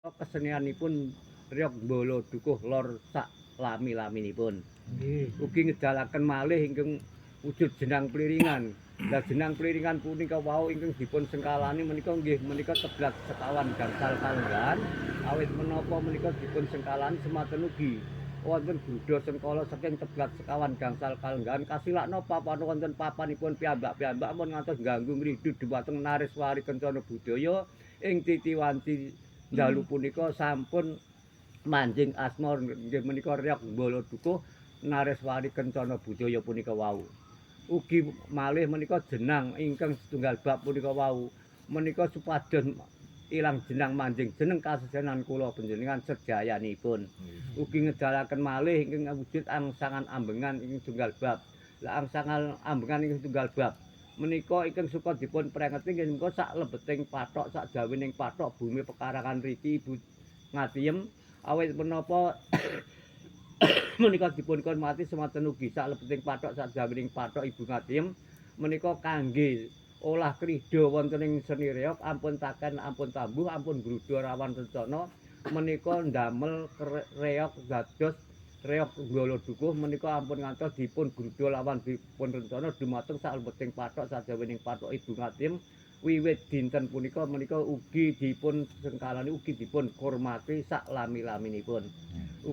Kesenianipun Reog Bala Dukuh Lor sak lami-laminipun. Nggih. Ugi ngedalaken malih ingkang wujud jenang pliringan. Lah, jenang pliringan punika wau ingkang dipun sengkalani menika nggih menika teblat sekawan gangsal kalenggahan, awit menapa menika dipun sengkalani semanten ugi wonten gruda sengkala saking teblat sekawan gangsal kalenggahan kasilakna papan wonten papanipun piyambak-piyambak mun ngantos ganggu ngridu dhumateng nareswari kencana budaya ing titi wanci dalu punika sampun manjing asma nggih menika Reog Bala Dukuh Nareswari Kencana Budaya punika wau. Ugi malih menika jenang ingkang setunggal bab punika wau menika supados ilang jenang manjing jeneng kasesenan kula panjenengan sejayanipun. Ugi ngedalaken malih ingkang wujud angsangan ambengan ingkang tunggal bab. Lah, angsangan ambengan ingkang tunggal bab menika ingkang suka dipun prengeti nggih menika sak lebeting pathok sak jawining pathok bumi pekarangan riki Ibu Ngatiyem, awit menapa menika dipun hormati semanten ugi sak lebeting pathok sak jawining pathok Ibu Ngatiyem menika kangge olah krida wonten ing seni reog ampun taken, ampun tambuh, ampun gruda rawan rencana menika ndamel reog dados Reog Bala Dukuh menika ampun ngantos dipun gruda lawan dipun rencana dumateng sak lebeting pathok sajawining pathok Ibu Ngatiyem wiwit dinten punika menika ugi dipun sengkalani, ugi dipun hormati sak lami-laminipun.